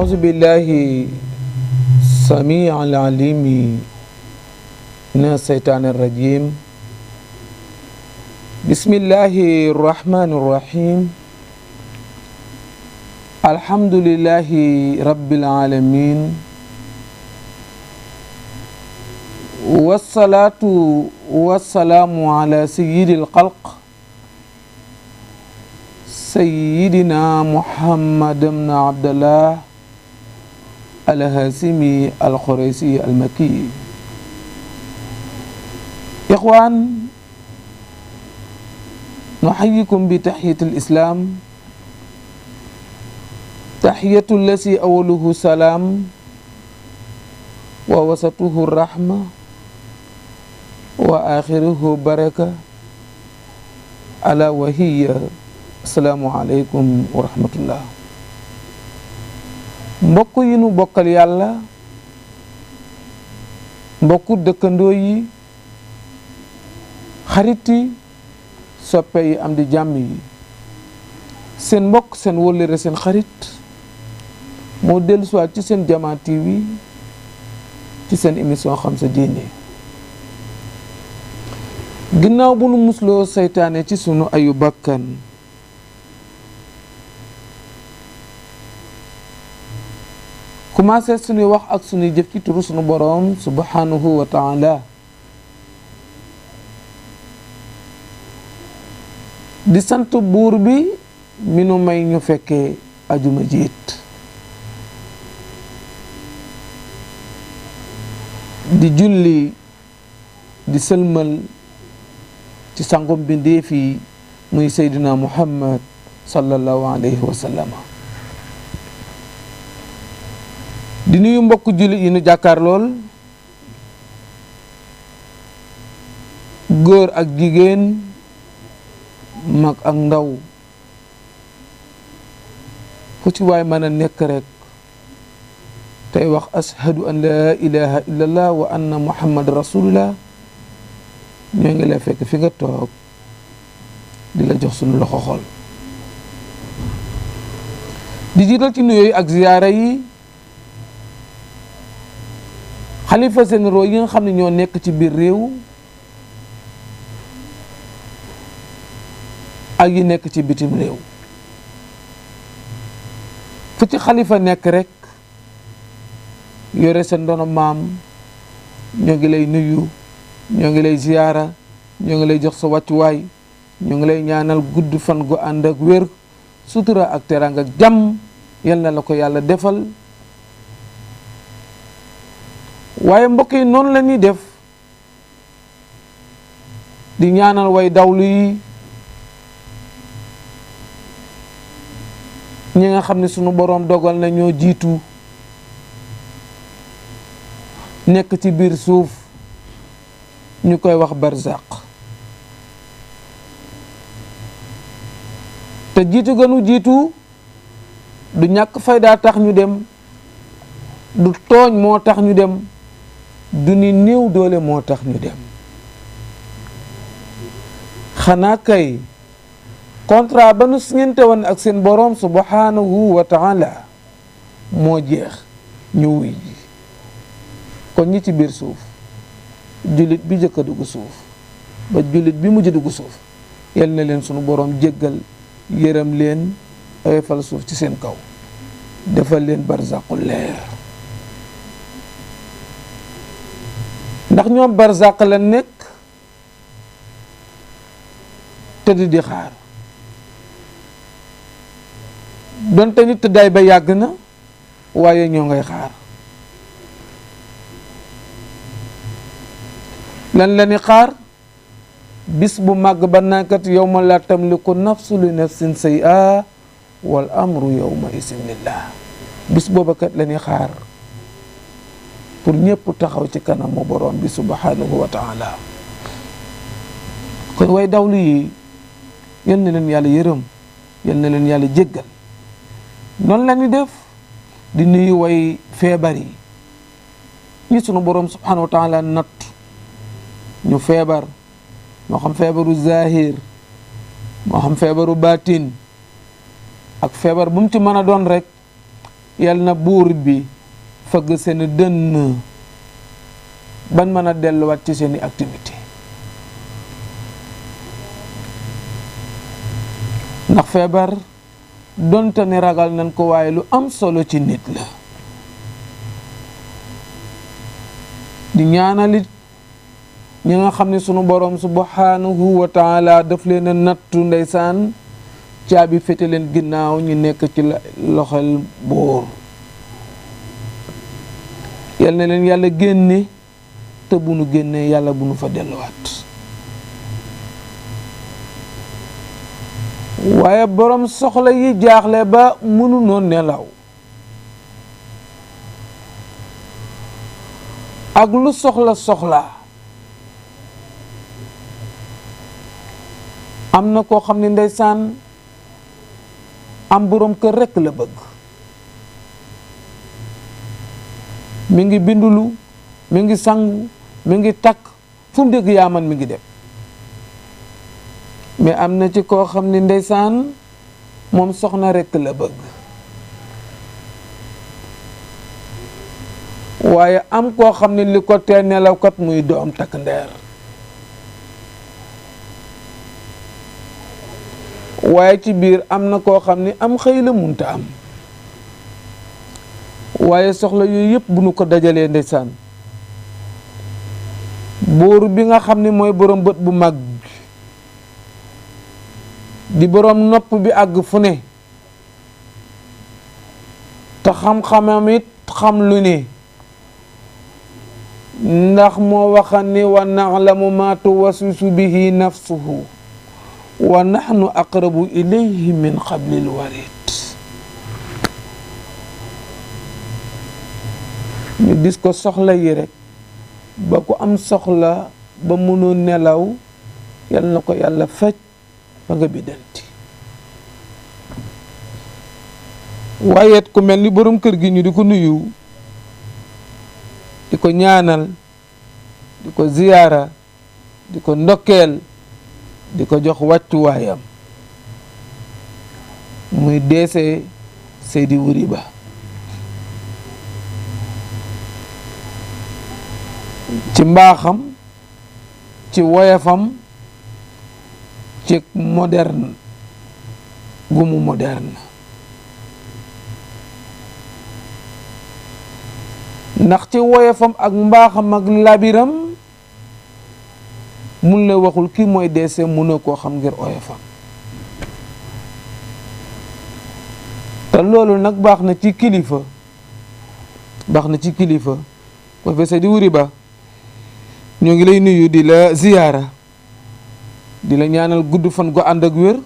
أعوذ بالله السميع العليم من الشيطان الرجيم بسم الله الرحمن الرحيم الحمد لله رب العالمين والصلاة والسلام على سيد الخلق سيدنا محمد بن عبد الله الهاشمي القريشي المكي. إخوان، نحييكم بتحية الإسلام، تحية التي أوله سلام ووسطه الرحمة وآخره بركة، ألا وهي السلام عليكم ورحمة الله. mbokk yi nu bokkal yàlla, mbokku dëkkandoo yi, xarit yi, soppe yi, am di jàmm yi, seen mbokk, seen wóllëre, seen xarit moo dellusiwaat ci seen Jamaa TV ci seen émission xam sa diine. ginnaaw bu nu musloo seytaane ci sunu ayu bakkan, commencé suñuy wax ak suñuy jëf ci turu sunu boroom subhanahu wa taala, di sant buur bi mi nu may ñu fekkee ajuma jiit, di julli di sëlmal ci sangum bindeef yi muy Seydina Muhammad sallallahu alayhi wa sallam. di nuyu mbokk jullit yi nu jàkkaar lool, góor ak jigéen, mag ak ndaw, fu ci waay mën a nekk rek tey wax ashhadu an la ilaha illallah wa anna muhammad rasulullah, ñoo ngi lay fekk fi nga toog di la jox sunu loxo xol. di jiital ci nuyooyu ak ziyaara yi xalifa généraux yi nga xam ne ñoo nekk ci biir réew ak yi nekk ci bitim réew. fu ci xalifa nekk rek yore seen ndono maam, ñoo ngi lay nuyu, ñoo ngi lay ziyaara, ñoo ngi lay jox sa wàccuwaay, ñoo ngi lay ñaanal gudd fan gu ànd ak wér, sutura ak teraanga ak jàmm, yal na la ko yàlla defal. waaye mbokk yi, noonu la ñuy def di ñaanal way dawlu yi, ñi nga xam ne sunu boroom dogal na ñoo jiitu nekk ci biir suuf, ñu koy wax barzaq. te jiitu gënu jiitu du ñàkk fayda tax ñu dem, du tooñ moo tax ñu dem, du ni néew doole moo tax ñu dem. xanaa kay contrat ba nu signante woon ak seen boroom subhanahu wa taala moo jeex, ñu wuy ji. kon ñi ci biir suuf, jullit bi jëkk a dugg suuf ba jullit bi mujj dugg suuf, yal na leen sunu boroom jéggal, yërëm leen, oyofal suuf ci seen kaw, defal leen barzaqul leer. ndax ñoom barzaq la nekk tëdd di xaar, donte nit tëddaay ba yàgg na, waaye ñoo ngay xaar. lan la ni xaar? bis bu màgg ba nakat yawma la tamliku nafsu li nafsin shay'a wal amru yawma isin lillah. bis booba kat la ni xaar pour ñëpp taxaw ci kanamu borom bi subhanahu wa taala. kon way dawlu yi, yal na leen yàlla yërëm, yal na leen yàlla jéggal. noonu la ñu def di nuyu way feebar yi, ñi sunu borom subhanahu wa taala natt ñu feebar, moo xam feebaru zahir, moo xam feebaru baatin, ak feebar bu mu ci mën a doon rek, yal na buur bi fëgg seeni dënn ban mën a delluwaat ci seeni activité ndax feebar donte ne ragal nañ ko waaye lu am solo ci nit la di ñaanalit ñi nga xam ne sunu boroom subhanahu wa taala daf leen a nattu ndeysaan caabi féete leen ginnaaw ñu nekk ci loxol buur yal na leen yàlla génne te bu nu génnee yàlla bu nu fa delluwaat waaye boroom soxla yi jaaxle ba mënunoo nelaw ak lu soxla am na koo xam ne ndeysaan am boroom kër rekk la bëgg mi ngi bindulu mi ngi sangu mi ngi takk fu mu dégg yaaman mi ngi dem mais am na ci koo xam ne ndeysaan moom soxna rekk la bëgg waaye am koo xam ne li ko tee nelaw kat muy doom takk ndeer waaye ci biir am na koo xam ne am xëy la munta am waaye soxla yooyu yëpp bu nu ko dajalee ndeysaan buur bi nga xam ne mooy boroom bët bu mag di boroom nopp bi àgg fu ne te xam-xamam it xam lu ne ndax moo waxan ni wa na'lamu ma tuwaswisu bihi nafsuhu wa nahnu aqrabu ilayhi min hablil warid ñu gis ko soxla yi rek ba ku am soxla ba mënoo nelaw yal na ko yàlla faj ba nga biddanti waaye ku mel ni borom kër gi ñu di ko nuyu di ko ñaanal di ko ziyaara di ko ndokkeel di ko jox wàccuwaayam muy deese Seydi Wuri Ba ci mbaaxam ci woyafam ci moderne gu mu moderne ndax ci woyafam ak mbaaxam ak labiram mun la waxul kii mooy deese mun na koo xam ngir oyofam te loolu nag baax na ci kilifa professeur di Wuri Ba ñoo ngi lay nuyu di la ziyaara di la ñaanal gudd fan gu ànd ak wér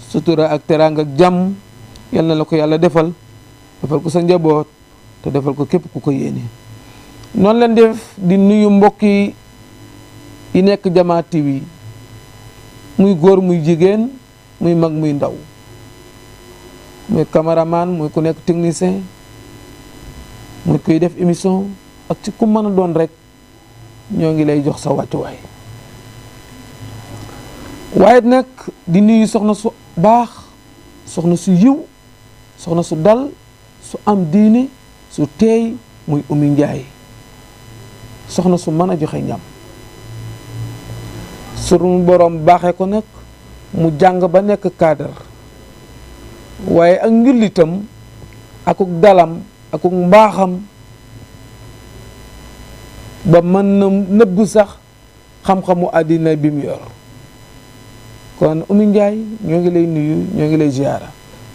sutura ak teraanga ak jàmm yal na la ko yàlla defal ko sa njaboot te defal ko képp ku ko yéene noonu leen def di nuyu mbokki yi nekk Jamaa TV muy góor muy jigéen muy mag muy ndaw muy caméraman muy ku nekk technicien muy kuy def émission ak ci ku mën a doon rek ñoo ngi lay jox sa wàccuwaay waaye nag di nuyu soxna su baax soxna su yiw soxna su dal su am diine su teey muy Oumy Ndiaye soxna su mën a joxe ñam sunu boroom baaxee ko nag mu jàng ba nekk cadre waaye ak njullitam akuk dalam akuk mbaaxam ba mën na nëbb sax xam-xamu àddina bi mu yor kon Oumy Ndiaye ñoo ngi lay nuyu ñoo ngi lay ziyaara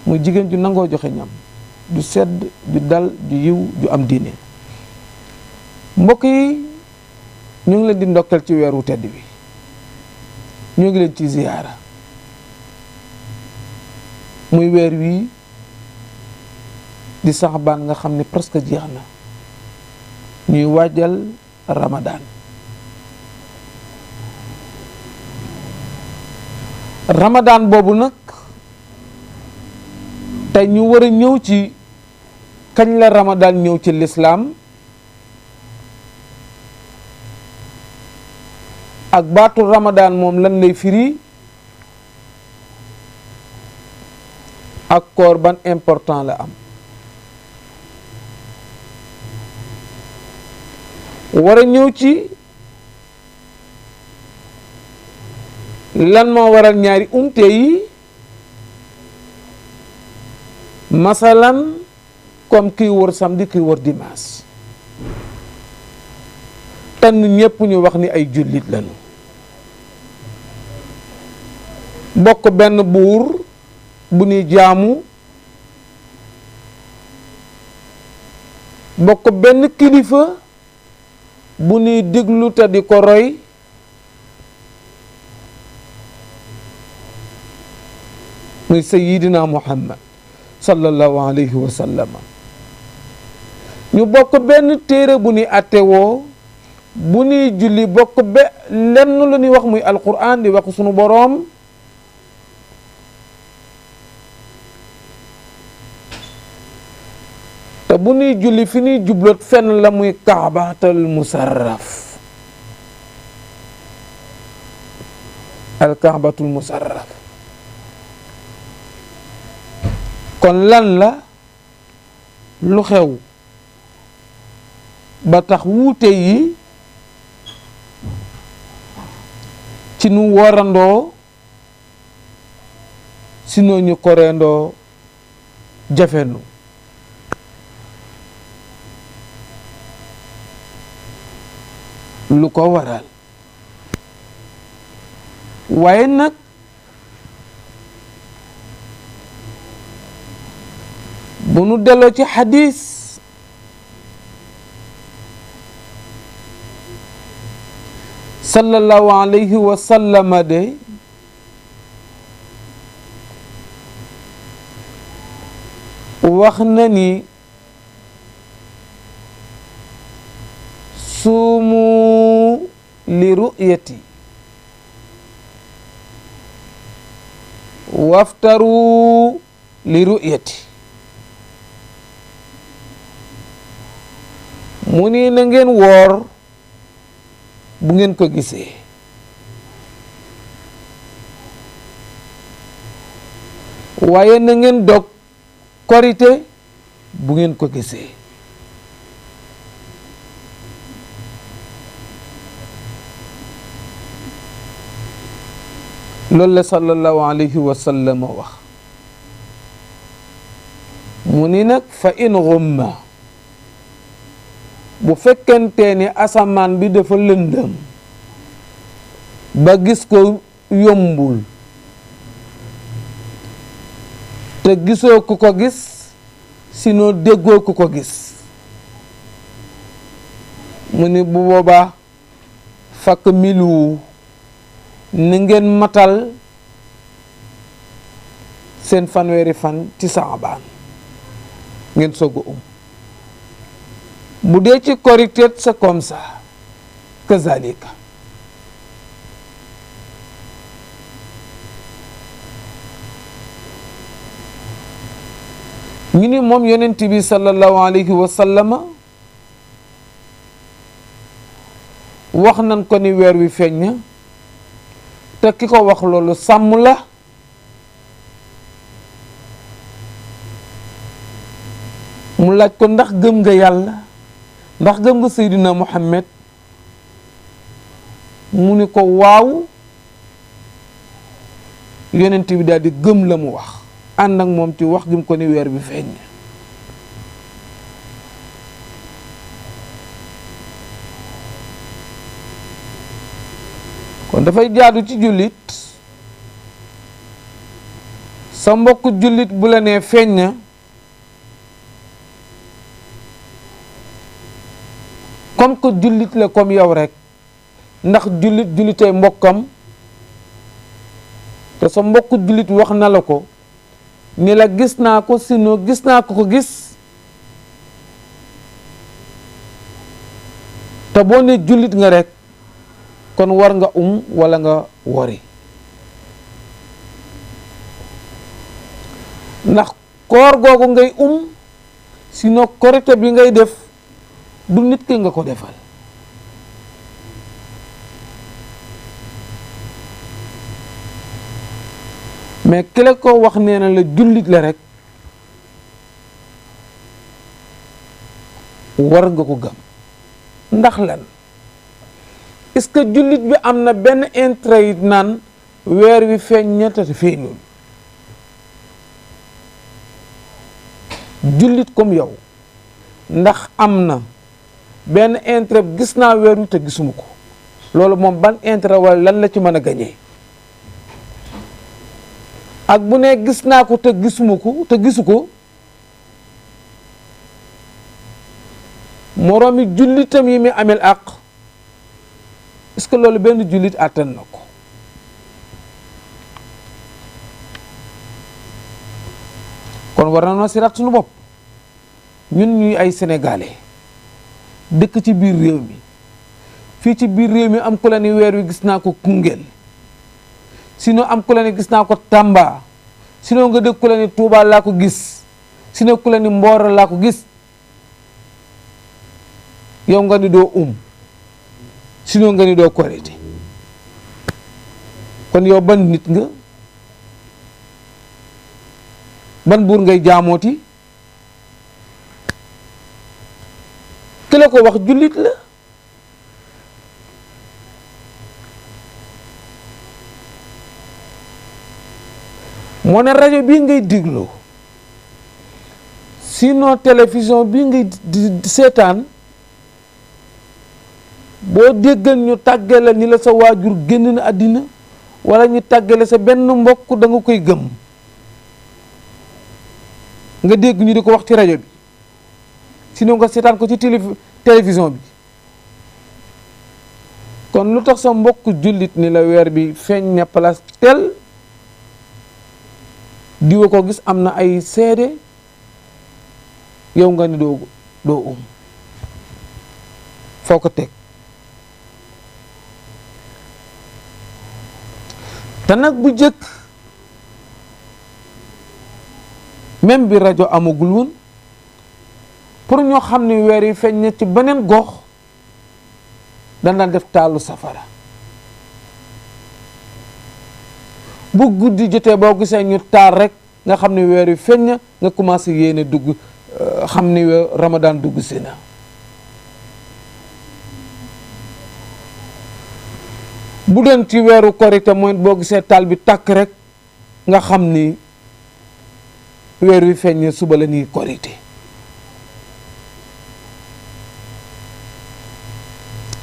muy jigéen ju nangoo joxe ñam ju sedd ju dal ju yiw ju am diine mbokk yi ñu ngi leen di ndokkeel ci weeru tedd bi ñoo ngi leen ci ziyaara muy weer wii di Saxbaan nga xam ne presque jeex na ñuy waajal Ramadan boobu nag tey ñu war a ñëw ci kañ la Ramadan ñëw ci lislaam ak baatu Ramadan moom lan lay firi ak koor ban important la am war a ñëw ci lan moo waral ñaari umte yi. Masalan comme kii wër samedi kii wër dimanche tànn ñépp ñu wax ni ay jullit lañu bokk benn buur bu ñuy jaamu bokk benn kilifa bu ñuy déglu te di ko roy muy sayyidina Muhammad sallallahu alayhi wa sallam ñu bokk benn téere bu ñuy attewoo bu ñuy julli bokk lenn lu ñuy wax muy alquran di wax sunu boroom te bu ñuy julli fi ñuy jubloot fenn la muy kaabatal musarraf al kaabatul musarraf kon lan la lu xew ba tax wuute yi ci nu warandoo si noo ñu koreendoo jafenu lu ko waral waaye nag bu nu delloo ci xadis sallallahu alayhi wa sallam de wax na ni suumu li ru'yati waftaru li ru'yati mu ni na ngeen woor bu ngeen ko gisee waaye na ngeen dog korite bu ngeen ko gisee loolu la sallallahu alayhi wa sallam wax mu ni nag fa in ghumma bu fekkente ni asamaan bi dafa lëndëm ba gis ko yombul te gisoo ku ko gis sinon déggoo ku ko gis mu ni bu boobaa fakk milu ni ngeen matal seen fanweeri fan ci saabaan ngeen soog a bu dee ci korite c'est comme ça kazalika ñu ni moom yonent bi sallallahu alayhi wa sallama wax nañ ko ni weer wi feeñ na te ki ko wax loolu sàmm la mu laaj ko ndax gëm nga yàlla ndax gëm nga Seydina Muhammad mu ni ko waaw yonent bi daal di gëm la mu wax ànd ak moom ci wax gi mu ko ni weer bi feeñ kon dafay jaadu ci jullit sa mbokk jullit bu la nee feeñ na comme que jullit la comme yow rek ndax jullitay mbokkam te sa mbokk jullit wax na la ko ni la gis naa ko sinon gis naa ko gis te boo ne jullit nga rek kon war nga wala nga wori ndax koor googu ngay sinon korite bi ngay def du nit ki nga ko defal mais ki la ko wax nee na la jullit la rek war nga ko gëm ndax lan est-ce que jullit bi am na benn intérêt it naan weer wi feeñ ñetta te feeñul? jullit comme yow ndax am na benn intérêt gis naa weer wi te gisuma ko, loolu moom ban intérêt wala lan la ci mën a gañee? ak bu ne gis naa ko te gisuma ko te gisu ko, moroomi jullitam yi mi amel àq, est-ce que loolu benn jullit àttan na ko? kon war na noo si rat suñu bopp ñun ñuy ay sénégalais dëkk ci biir réew mi, fii ci biir réew mi am ku la ni weer wi gis naa ko Koungheul, sinon am ku la ni gis naa ko Tamba, sinon nga dëkk ku la ni Touba laa ko gis, sinon ku la ni Mboora laa ko gis, yow nga ni doo sinon nga ni doo korite. kon yow ban nit nga? ban buur ngay jaamooti? ki la ko wax jullit la. moo ne rajo bii ngay diglu, sinon télévision bii ngay di seetaan, boo déggal ñu tàggale ni la sa waajur génn na àddina wala ñu tàggale sa benn mbokk da nga koy gëm, nga dégg ñu di ko wax ci rajo bi, sinon nga seetaan ko ci télévision bi. kon lu tax sa mbokk jullit ni la weer bi feeñ na place tel, diwa ko gis am na ay seede, yow nga ni doo foo ko teg? te nag bu jëkk même bi rajo amagul woon, pour ñoo xam ne weer yi feeñ na ci beneen gox dañ daan def taalu safara. bu guddi jotee boo gisee ñu taal rek nga xam ne weer yi feeñ na, nga commencé yéene dugg, xam ni Ramadan dugg si na. bu doon ci weeru korite mooy boo gisee taal bi tàkk rek nga xam ni weer wi feeñ na, suba la ñuy korite.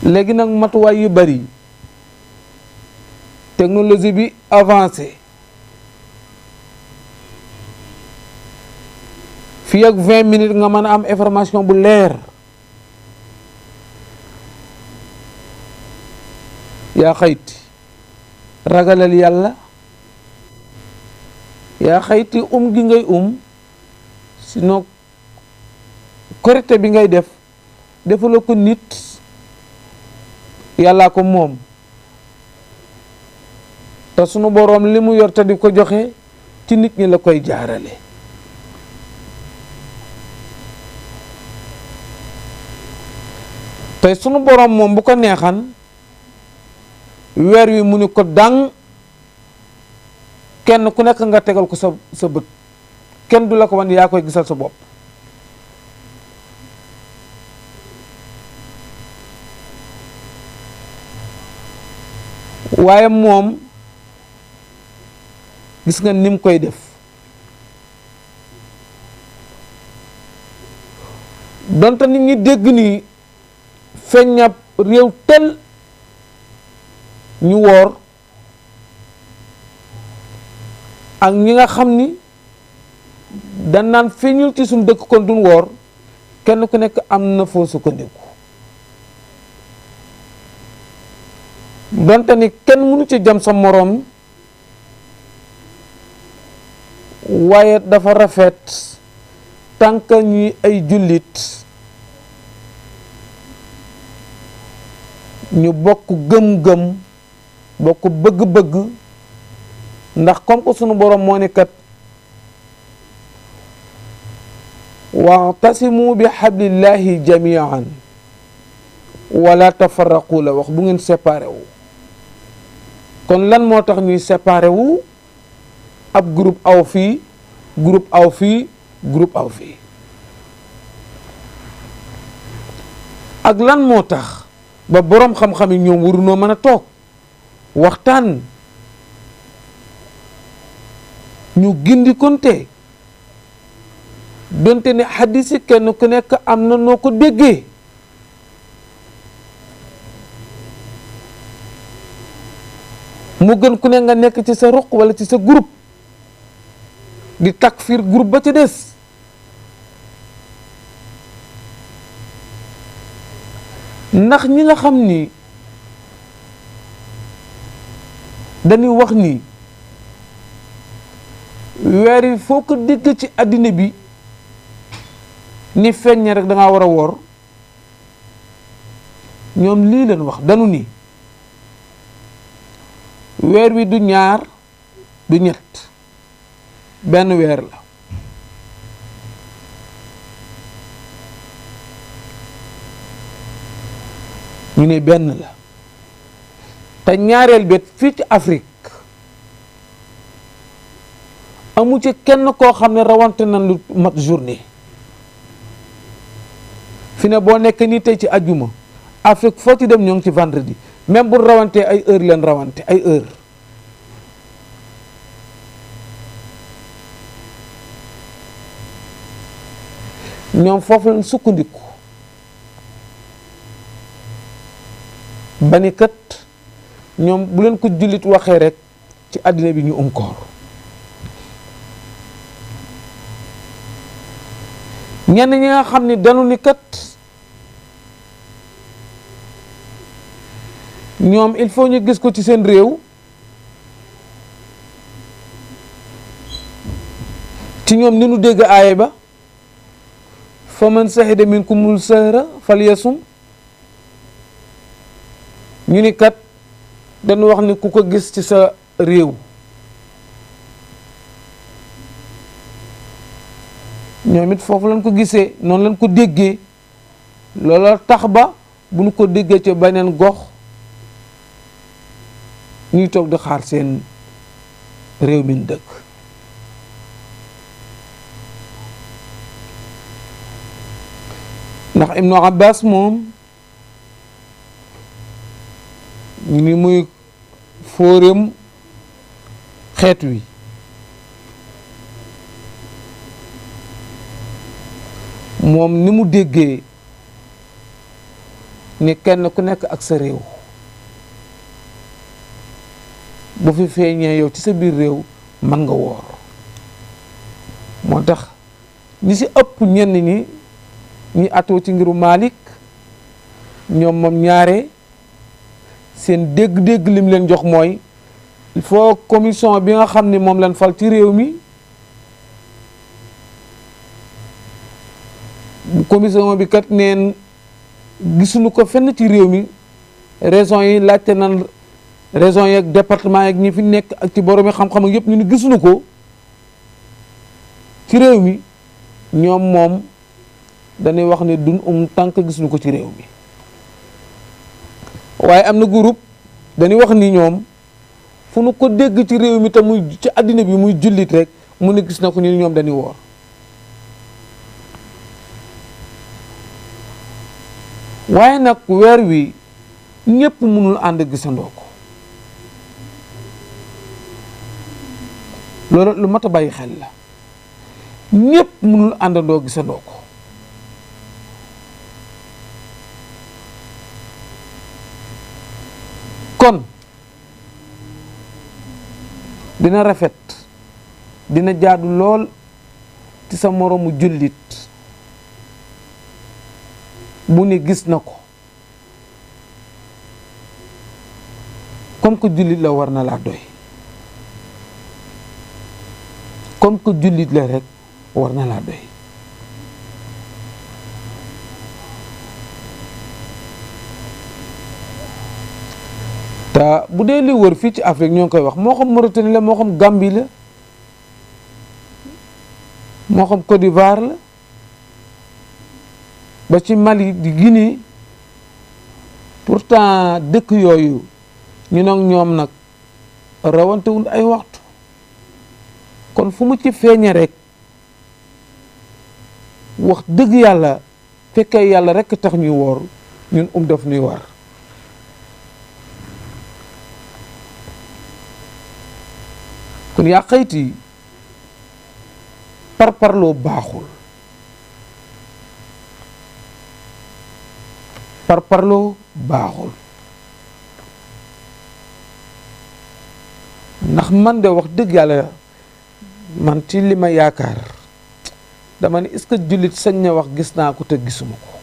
léegi nag matuwaay yu bari, technologie bi avancé, fii ak 20 minutes nga mën a am information bu leer. yaa xayti ragalal yàlla, yaa xayti gi ngay sinon korite bi ngay def defaloo ko nit, yàllaa ko moom. te sunu boroom li mu yor te di ko joxe ci nit ñi la koy jaarale. tey sunu boroom moom bu ko neexan weer wi mu ni ko dang kenn ku nekk nga tegal ko sa bët, kenn du la ko wan, yaa koy gisal sa bopp. waaye moom gis nga nim koy def, donte nit ñi dégg ni feeñ na réew tel ñu woor, ak ñi nga xam ni dan naan feeñul ci suñu dëkk kon duñ woor, kenn ku nekk am na foo sukkandiku. donte ni kenn mënu ci jam sa moroom, waaye dafa rafet tànk ñi ay jullit ñu bokk gëm-gëm, bokk bëgg-bëgg, ndax comme que sunu boroom moo ni kat wa'tasimu bi hablillahi jami'an wala tafarraqu la wax, bu ngeen séparé wu. kon lan moo tax ñuy séparé wu? ab groupe aw fii, groupe aw fii, groupe aw fii. ak lan moo tax ba boroom xam-xam yi ñoom warunoo mën a toog waxtaan ñu gindi konte donte ne xadis yi kenn ku nekk am na noo ko déggee mu gën ku ne nga nekk ci sa ruq wala ci sa groupe di takfir groupe ba ca des ndax ñi nga xam ni dañuy wax ni weer yi foo ko dégg ci àddina bi ni feeñ rek da ngaa war a woor ñoom lii leen wax dañu ni weer wi du ñaar du ñett benn weer la ñu ne benn la te ñaareel bet fii ci Afrique amu ci kenn koo xam ne rawante na lu mat journée fi ne boo nekk nii tey ci ajjuma Afrique foo ci dem ñoo ngi ci vendredi même bu rawantee ay heure leen rawante ay heure ñoom foofu leen sukkandiku ba ni kat ñoom bu leen ko jullit waxee rek ci àddina bi ñu koor ñenn ñi nga xam ni danu ni kat ñoom il faut ñu gis ko ci seen réew ci ñoom ni nu dégg aaya ba fa man sahida minkumul sahra falyasum ñu ni kat dañu wax ni ku ko gis ci sa réew ñoom it foofu lañ ko gisee noonu lañ ko déggee loola tax ba bu ñu ko déggee ca beneen gox ñuy toog di xaar seen réew mi dëkk ndax Ibnu Abbas moom ñu ni muy fóoreem xeet wi moom ni mu déggee ni kenn ku nekk ak sa réew bu fi feeñee yow ci sa biir réew mën nga woor moo tax ñi ci ëpp ñenn ñi atoo ci ngiru Malik ñoom moom ñaare seen dégg-dégg lim leen jox mooy il faut commission bi nga xam ne moom leen fal ci réew mi commission bi kat neen gisuñu ko fenn ci réew mi raison yi laajte nan raison yeeg département yeeg ñi fi nekk ak ci borom yi xam-xam ak yëpp ñu ni gisuñu ko ci réew mi ñoom moom dañuy wax ne duñ tànk gisuñu ko ci réew mi waaye am na groupe dañuy wax ni ñoom fu nu ko dégg ci réew mi te muy ci àddina bi muy jullit rek mu ne gis na ko ni ñoom dañuy woor waaye nag weer wi ñépp mënul ànd gisandoo ko loolu lu mat a bàyyi xel la ñépp mënul àndandoo gisandoo ko kon dina rafet dina jaadu lool ci sa moroomu jullit bu ne gis na ko comme que jullit la war na laa doy comme que jullit la rek war na laa doy te bu dee li wër fii ci Afrique ñoo ngi koy wax moo xam Mauritanie la moo xam Gambie la moo xam Côte d'Ivoire la ba ci Mali di Guinée pourtant dëkk yooyu ñu nag ñoom nag rawantewul ay waxtu kon fu mu ci feeñe rek wax dëgg yàlla fekkee yàlla rek tax ñuy woor ñun daf nuy war. kon yaa xayti parparloo baaxul, parparloo baaxul. ndax man de wax dëgg yàlla man ci li ma yaakaar dama ne est-ce que jullit sañ na wax gis naa ko te gisuma ko?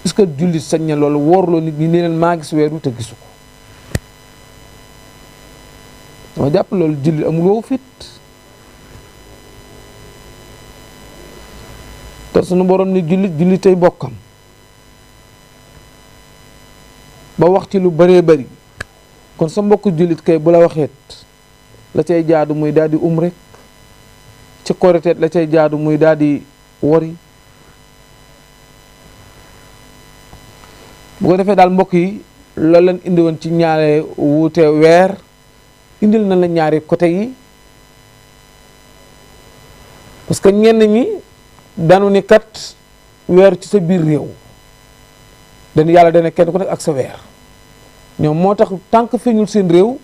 est-ce que jullit sañ na loolu wóorloo nit ñi ne leen maa gis weer wi te gisu ko? dama jàpp loolu jullit amul wow fit. te sunu borom ni jullitay bokkam ba wax ci lu bëree bëri. kon sa mbokk jullit kay bu la waxeet la cay jaadu muy daal di rek ci koriteet la cay jaadu muy daal di wori. bu ko defee daal mbokk yi loolu leen indi woon ci ñaare wuute weer, indil na la ñaari côté yi, parce que ñenn ñi danu ni kat weer ci sa biir réew dañu yàlla dana kenn ku nekk ak sa weer, ñoom moo tax tànk feeñul seen réew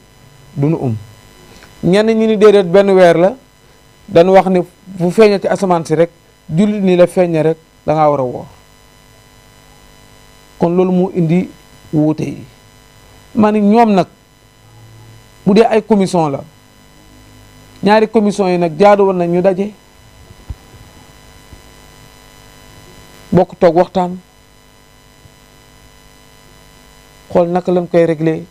duñu ñenn ñi ni déedéet benn weer la, dañu wax ni fu feeñee ci asamaan si rek jullit nii la feeñe rek da ngaa war a woor. kon loolu moo indi wuute yi. ma ni ñoom nag bu dee ay commission la, ñaari commission yi nag jaadu woon nañ ñu daje bokk toog waxtaan xool naka lañ koy régler,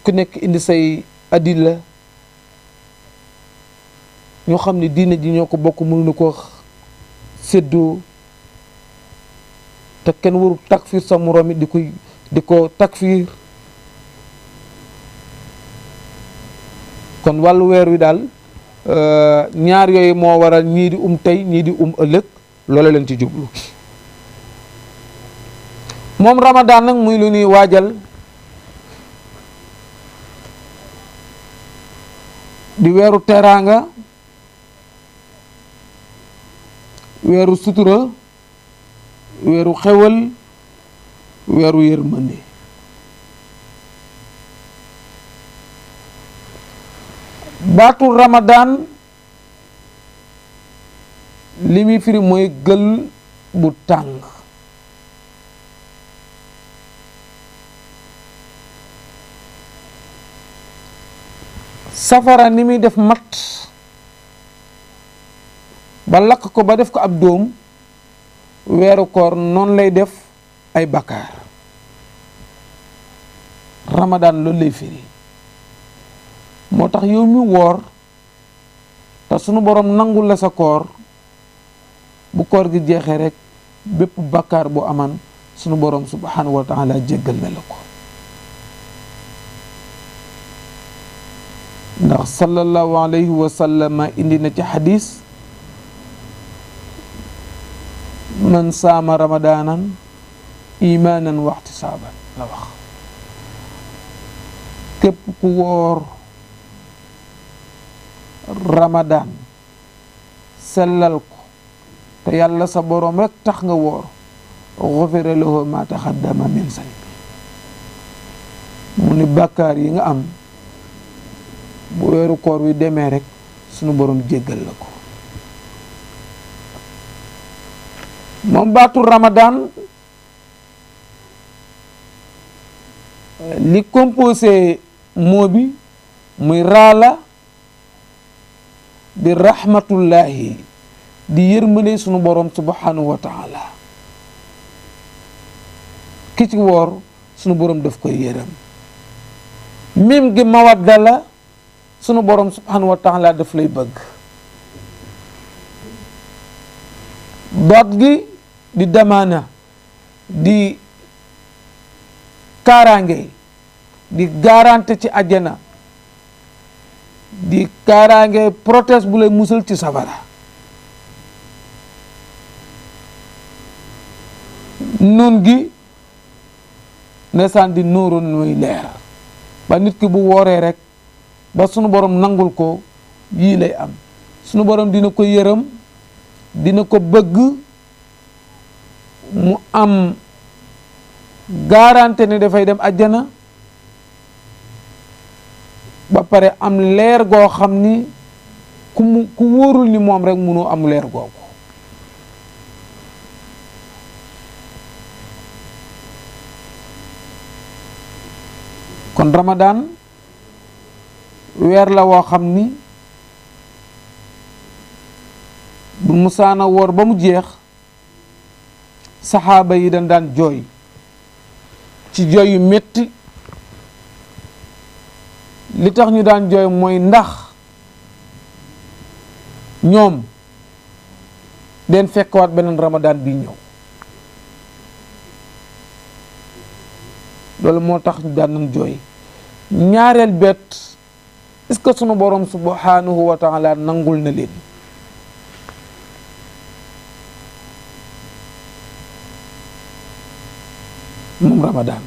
ku nekk indi say adilla, ñoo xam ne diine ji ñoo ko bokk mënuñu ko séddoo, te kenn warul takfir sa moroom it di ko takfir. kon wàllu weer wi daal ñaar yooyu moo waral ñii di tey ñii di ëllëg, loola leen ci jublu. moom Ramadan nag muy lu ñuy waajal di weeru teraanga, weeru sutura, weeru xewal, weeru yërmande. baatu Ramadan li muy firi mooy gël bu tàng. safara ni muy def mat ba lakk ko ba def ko ab dóom, weeru koor noonu lay def ay bakkaar. Ramadan loolu lay firi. moo tax yow mi woor te sunu borom nangul la sa koor, bu koor gi jeexee rek bépp bakkaar bu aman sunu borom subhanahu wa taala jéggal na la ko. ndax sallallahu alayhi wa sallam indi na ci xadis, man saama ramadanan imanan wa ihtisaban la wax. képp ku woor Ramadan sellal ko te yàlla sa borom rek tax nga woor, ghufira lahu ma taqaddama min zanbi. mu ni bàkkaar yi nga am bu weeru koor wi demee rek sunu borom jéggal la ko. moom baatu Ramadan li composé moo bi muy raala di rahmatullahi, di yërmande sunu borom subhanahu wa taala. ki ci woor sunu borom daf koy yërëm. mim gi mawadda la, sunu borom subhanahu wa taala daf lay bëgg. doot gi di damaana, di kaaraange, di garanti ci àjjana, di kaaraange protège bu lay musal ci safara. nun gi nesaan di nuurun muy leer, ba nit ki bu wooree rek ba sunu borom nangul ko yii lay am. sunu borom dina ko yërëm, dina ko bëgg, mu am garanté ne dafay dem àjjana ba pare am leer goo xam ni ku wóorul ni moom rek mënoo am leer googu. kon Ramadan weer la woo xam ni bu musaana woor ba mu jeex saxaaba yi dañ daan jooy ci jooy yu metti li tax ñu daan jooy mooy ndax ñoom den fekkwaat beneen Ramadan bi ñëw. loolu moo tax ñu daan nañ jooy. ñaareel bet est-ce que sunu borom subhanahu wa taala nangul na leen? moom Ramadan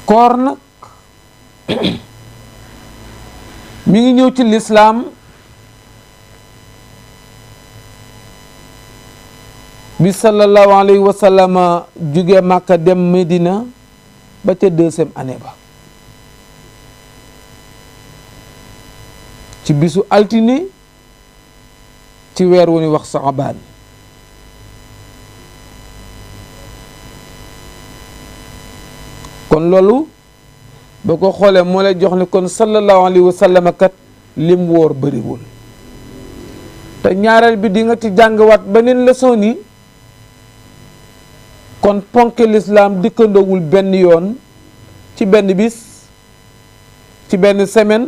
koor nag mi ngi ñëw ci lislaam bi sallallahu alayhi wa sallam jóge Màkka dem Medina ba ca deuxième année ba ci bisu altine ci weer wu ñuy wax Saabaan. kon loolu boo ko xoolee moo lay jox ni kon sallallahu alayhi wa sallam kat lim wóor bëriwul. te ñaareel bi di nga ci jàngwaat beneen leçon ni kon ponk lislaam dikkandoowul benn yoon ci benn bis ci benn semaine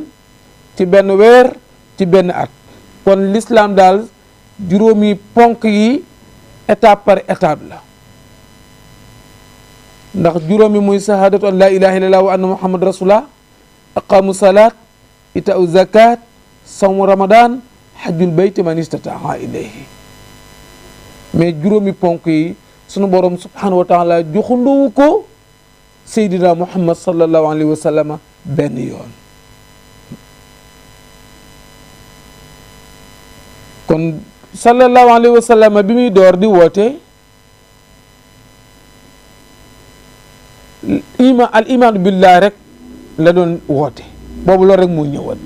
ci benn weer ci benn at. kon lislaam daal juróomi ponk yi étape par étape la. ndax juróomi muy sahadatu an la ilaha illallah wa anna muhammad rasulullah, aqamu salat, ita'u zakat, sawmu ramadan, hajjul bayti man istataa ilayhi. mais juróomi ponk yi sunu borom subhanahu wa taala joxunduwu ko seydina muhammad sallallahu alayhi wa sallam benn yoon. kon sallallahu alayhi wa sallam bi muy door di woote al iman billah rek la doon woote boobu loolu rek moo ñëwoon.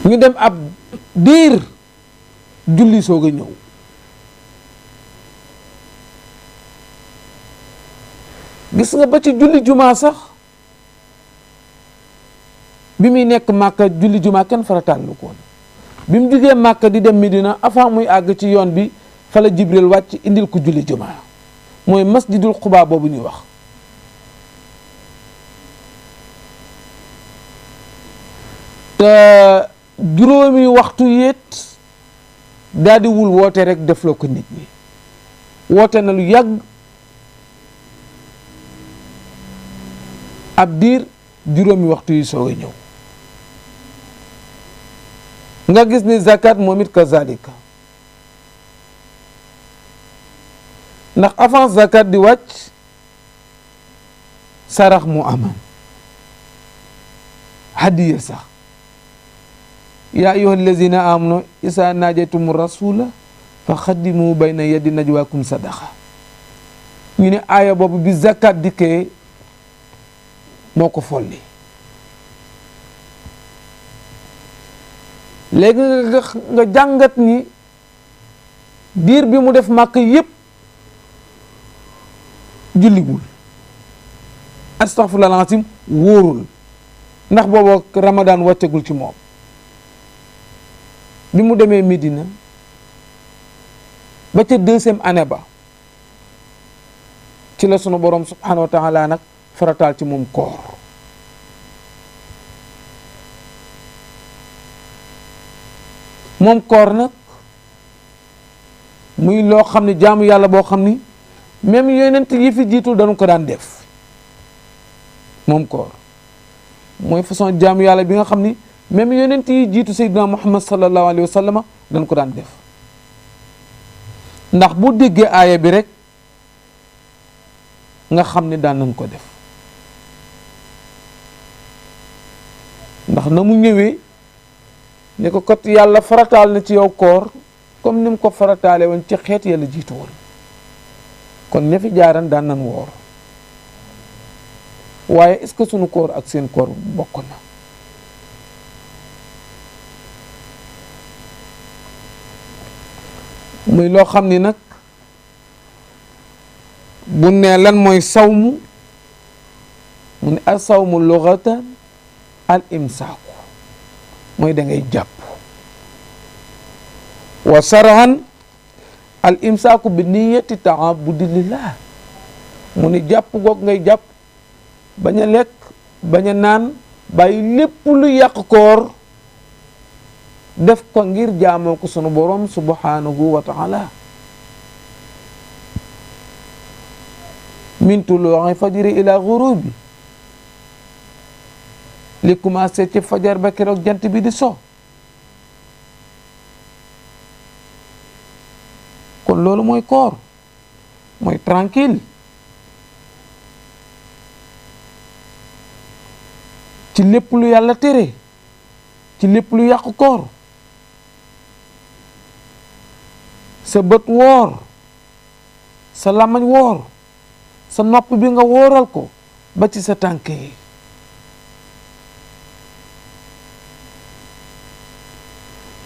ñu dem ab diir julli soog a ñëw. gis nga ba ci julli jumaa sax bi muy nekk Màkka julli jumaa kenn farataal lu ko woon. bi mu jugee Màkka di dem Medina avant muy àgg ci yoon bi fa la Jibril wàcc indil ko julli jumaa mooy masjidul Quba boobu ñuy wax. te juróomi waxtu yéet daal di wul woote rek def loo ko nit ñi woote na lu yàgg ab diir juróomi waxtu yi soog a ñëw. nga gis ni zakat moom it kazalika ndax avant zakat di wàcc sarax mu aman hadiya sax yaa ayyuha allazina amanu isa najaytum rasula fa xaddimu bayna yadi najwaakum sadaqa. ñu ne aaya boobu bi zakat dikkee moo ko folli. léegi nga jàngat ni diir bi mu def màkk yépp julliwul astaghfirullah alazim wóorul ndax booba Ramadan wàccegul ci moom. bi mu demee Medina ba ca deuxième année ba ci la sunu borom subhanahu wa taala nag farataal ci moom koor. moom koor nag muy loo xam ne jaamu yàlla boo xam ni même yonent yi fi jiitul dañu ko daan def. moom koor mooy façon jaamu yàlla bi nga xam ni même yonent yi jiitu sayyidina muhammad sallallahu alayhi wa sallam dañ ko daan def. ndax bu déggee aaya bi rek nga xam ni daan nañ ko def ndax na mu ñëwee ne ko kat yàlla farataal na ci yow koor comme ni mu ko farataale woon ci xeet yàlla jiitu woon kon ña fi jaaran daan nan woor waaye est-ce que sunu koor ak seen koor bokk na muy loo xam ni nag bu ne lan mooy sawmu mu ne al sawmu lughatan al imsaaku mooy da ngay jàpp wa sarahan al imsaaku bi niyati taabudi lillah mu ni jàpp goog ngay jàpp bañ a lekk bañ a naan bàyyi lépp lu yàq koor def ko ngir jaamoo ko sunu borom subhanahu wa taala min tuluu'i fajri ila ghurubi li commencé ci fajar ba keroog jant bi di so kon loolu mooy koor mooy tranquille ci lépp lu yàlla tere ci lépp lu yàq koor sa bët woor sa lamañ woor sa nopp bi nga wooral ko ba ci sa tànk yi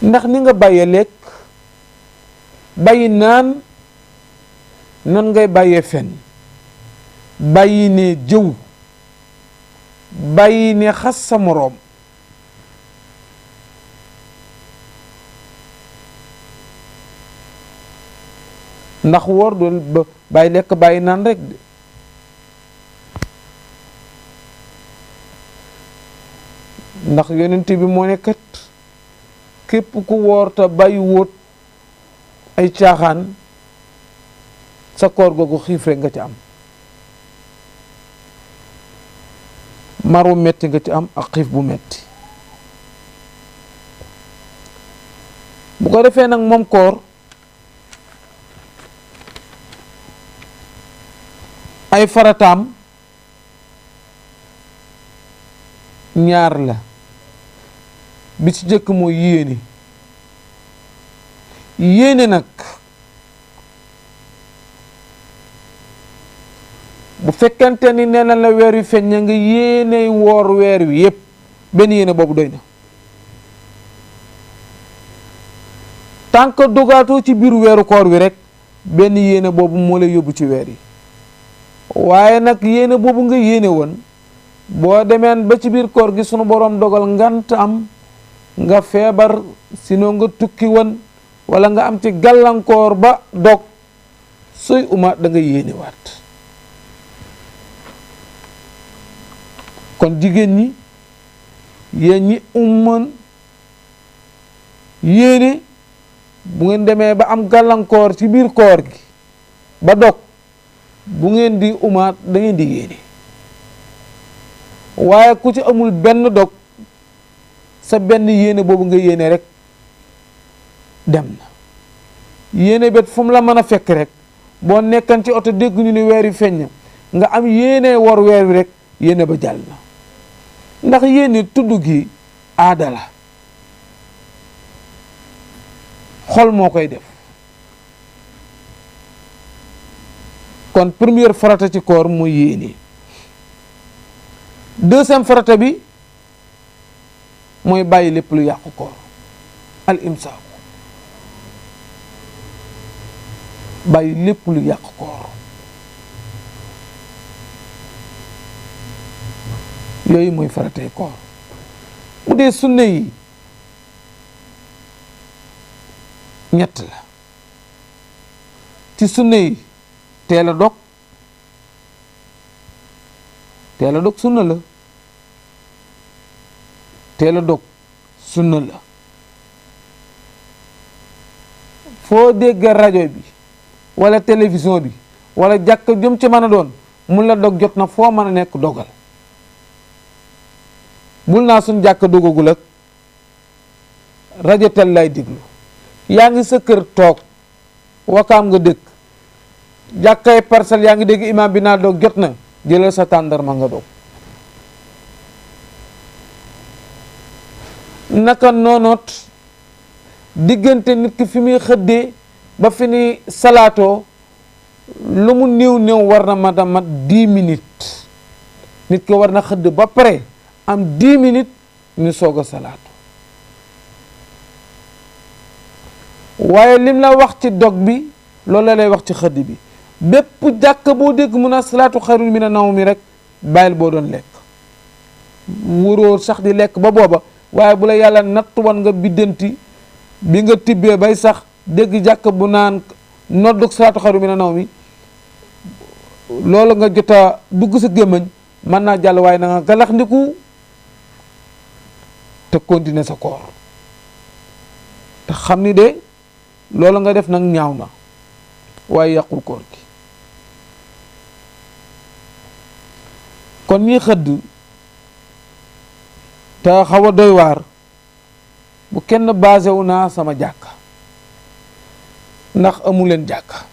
ndax ni nga bàyyee lekk bàyyi naan nan ngay bàyyee fen bàyyi ne jëw bàyyi ne xas sa moroom ndax woor doon bàyyi lekk bàyyi naan rek de ndax yonent bi moo ne kat képp ku woor te bàyyi wóot ay caaxaan sa koor googu xiif rek nga ci am mar bu metti nga ci am ak xiif bu metti bu ko defee nag moom koor ay farataam ñaar la bi ci jëkk mooy yéene nag bu fekkente ni nee na la weer wi feeñ nga yéene woor weer wi yépp benn yéene boobu doy na tant que dogaatoo ci biir weeru koor wi rek benn yéene boobu moo lay yóbbu ci weer yi waaye nag yéene boobu nga yéene woon boo demeen ba ci biir koor gi sunu boroom dogal ngant am nga feebar sinon nga tukki woon wala nga am ci gàllankoor ba dog sooy umaat da nga yéene waat kon jigéen ñi yéen ñi umman yéene bu ngeen demee ba am gàllankoor ci biir koor gi ba dog bu ngeen di umaat da ngeen di yéene waaye ku ci amul benn dog sa benn yéene boobu nga yéene rek dem na yéene bet fu mu la mën a fekk rek boo nekkan ci oto dégg ñu ni weer wi feeñ nga am yéene war weer wi rek yéene ba jàll na ndax yéene tudd gi aada la xol moo koy def kon première farata ci koor mooy yéene deuxième farata bi mooy bàyyi lépp lu yàqu koor al imsaaku bàyyi lépp lu yàqu koor yooyu mooy faratay koor bu dee sunna yi ñett la ci sunna yi teel a dog sunna la teel a dog sunna la foo dégg rajo bi wala télévision bi wala jàkk jëm ci mën a doon mun la dog jot na foo mën a nekk dogal bul naa suñ jàkk dogagul ak rajo tel lay diglu yaa ngi sa kër toog wakaam nga dëkk jàkkay Parcelles yaa ngi dégg imam bi naa dog jot na jëlal sa tàndarma nga dog naka noonoot diggante nit ki fi muy xëddee ba fi ni salaatoo lu mu néew néew war na mat a mat 10 minutes nit ki war na xëdd ba pare am 10 minutes ñu soog a salaatu waaye lim la wax ci dog bi loolu la lay wax ci xëdd bi bépp jàkk boo dégg mun a salaatu xayrun mina nawmi rek bàyyil boo doon lekk wóoroo sax di lekk ba booba waaye bu la yàlla nattu woon nga biddanti bi nga tibbee bay sax dégg jàkk bu naan noddug salaatu xayrun mina nawmi loolu nga jot a dugg sa gémmañ mën naa jàll waaye na nga galax ndiku te continuer sa koor te xam ni de loolu nga def nag ñaaw na waaye yàqul koor gi kon ñi xëdd te xaw a doy waar bu kenn basé wu naa sama jàkk ndax amu leen jàkk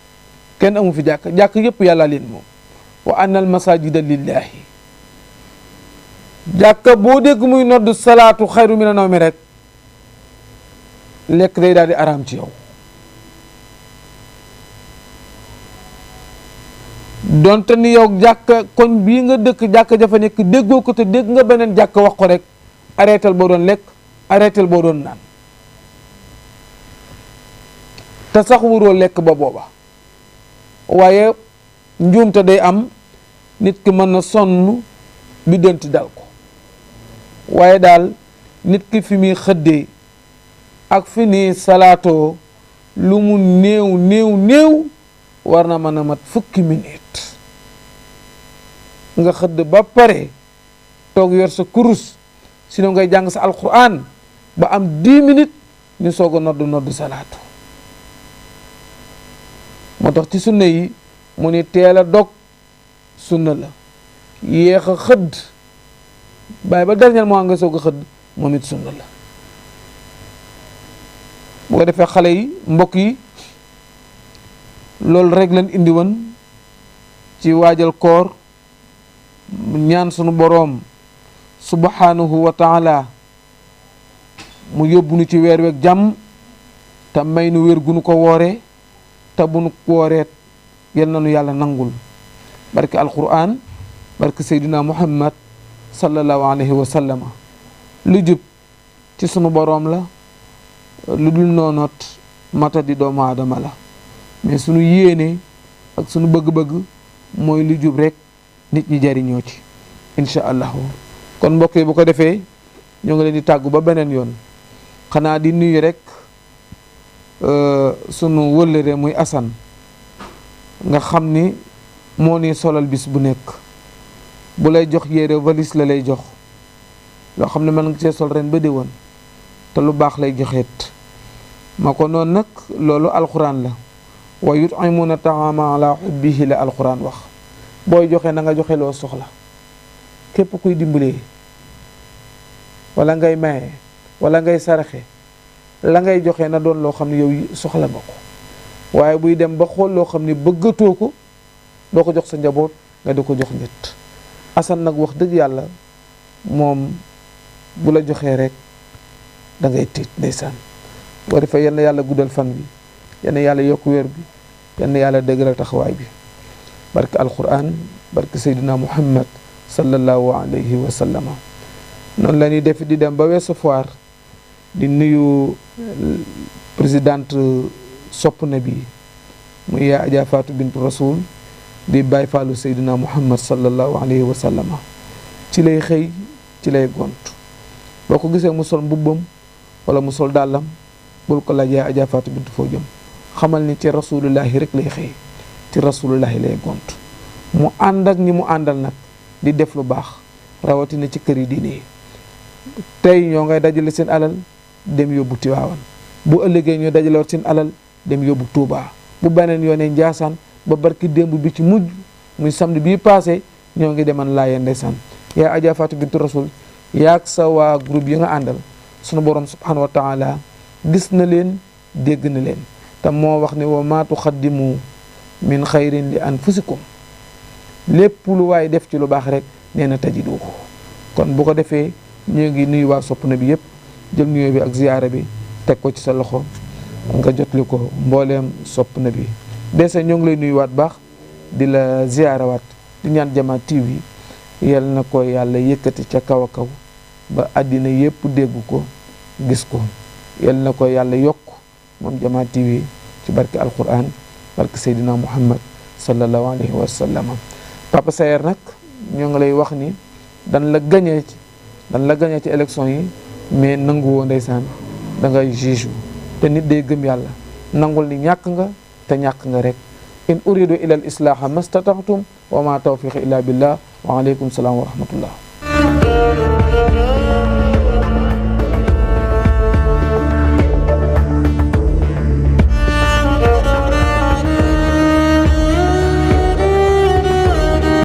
kenn amu fi jàkk jàkk yépp yàlla leen moom wa anna al masajida lillahi jàkk boo dégg muy nodd salaatu xayru mina nawmi rek lekk day daal di araam ci yow donte ni yow jàkk koñ bii nga dëkk jàkk jafa nekk déggoo ko te dégg nga beneen jàkk wax ko rek arrêtel boo doon lekk arrêtel boo doon naan te sax wuroo lekk ba booba waaye njuumte day am nit ki mën na sonn bi dënti dal ko waaye daal nit ki fi muy xëddee ak fi ni salaatoo lu mu néew néew néew war na mën a mat 10 minutes nga xëdd ba pare toog yor sa kurus sinon ngay jàng sa alquran ba am 10 minutes ñu soog a nodd salaatu moo tax ci sunna yi mu ni teel a dog sunna la yéex a xëdd bàyyi ba dernier mois nga soog a xëdd moom it sunna la bu ko defee xale yi mbokk yi loolu rek lañ indi woon ci waajal koor ñaan sunu boroom subhanahu wa taala mu yóbbu nu ci weer weeg jàmm te may nu wér gu nu ko wooree te bu nu wooreet yal na nu yàlla nangul barke alquran barke seydina muhammad sallallahu alayhi wa sallama lu jub ci sunu boroom la lu dul noonoot mata di doomu aadama la mais sunu yéene ak sunu bëgg-bëgg mooy lu jub rek nit ñi jariñoo ci incha allahu kon mbokk yi bu ko defee ñoo ngi leen di tàggu ba beneen yoon xanaa di nuyu rek sunu wëllëre muy Assane nga xam ni moo ni solal bis bu nekk bu lay jox yére valise la lay jox loo xam ne mën nga cee sol ren ba déwén te lu baax lay joxeet ma ko noonu nag loolu alxuraan la wa yut'imuna ta'ama ala hubbihi la alxuraan wax booy joxe na nga joxe loo soxla képp kuy dimbalee wala ngay maye wala ngay saraxe la ngay joxe na doon loo xam ne yow soxla nga ko waaye buy dem ba xool loo xam ne bëggatoo ko doo ko jox sa njaboot nga di ko jox nit Assane nag wax dëgg yàlla moom bu la joxee rek da ngay tiit ndeysaan boo defee yenn yàlla guddal fan bi yenn yàlla yokk wér bi yenn yàlla dëgëral taxawaay bi barke alquran barke seydina muhammad sallallahu alayhi wa sallama noonu la ñuy def di dem ba weesu foire di nuyu présidente sopp na bi muy yaa Adja Fatou bintu Rasoul di bàyyi faalu seydina muhammad sallallahu alayhi wa sallama ci lay xëy ci lay gont boo ko gisee mu sol mbubbam wala mu sol dàllam bul ko laaj yaa Adja Fatou bintu foo jëm xamal ni ci rasulullahi rek lay xëy ci rasulullahi lay gont mu ànd ak ñi mu àndal nag di def lu baax rawatina ci kër yi diine yi tey ñoo ngay dajale seen alal dem yóbbu Tiwaawan bu ëllëgee ñoo dajale seen alal dem yóbbu Tuubaa bu beneen yoonee Njaasaan ba barki démb bi ci mujj muy samedi bii passé ñoo ngi deman Laayeen ndeysaan yaa Adja Fatou bintu Rasul yaag sa waa groupe yi nga àndal sunu borom subhanahu wa taala gis na leen dégg na leen te moo wax ne wa maa tuqaddimu min xayrin li anfusikum lépp lu waay def ci lu baax rek nee na tajidu ko kon bu ko defee ñu ngi nuyu waa sopp na bi yëpp jël nuyoo bi ak ziyaara bi teg ko ci sa loxo nga jotli ko mbooleem sopp na bi dese ñoo ngi lay nuyuwaat baax di la ziyaarawaat di ñaan Jama TV yal na ko yàlla yëkkati ca kaw a kaw ba àddina yépp dégg ko gis ko yal na ko yàlla yokk moom Jama TV ci barke alquran barke Seydina Muhammad sallallahu alayhi wa sallam. Papa Saer nag ñoo ngi lay wax ni dan la gañee ci élection yi mais nangu woo ndeysaan da ngay juge te nit day gëm yàlla nangul ni ñàkk nga te ñàkk nga rek. in uridu ila al islaha mastata'tum wa ma tawfiqi illa billah wa alaykum salaam wa rahmatullah.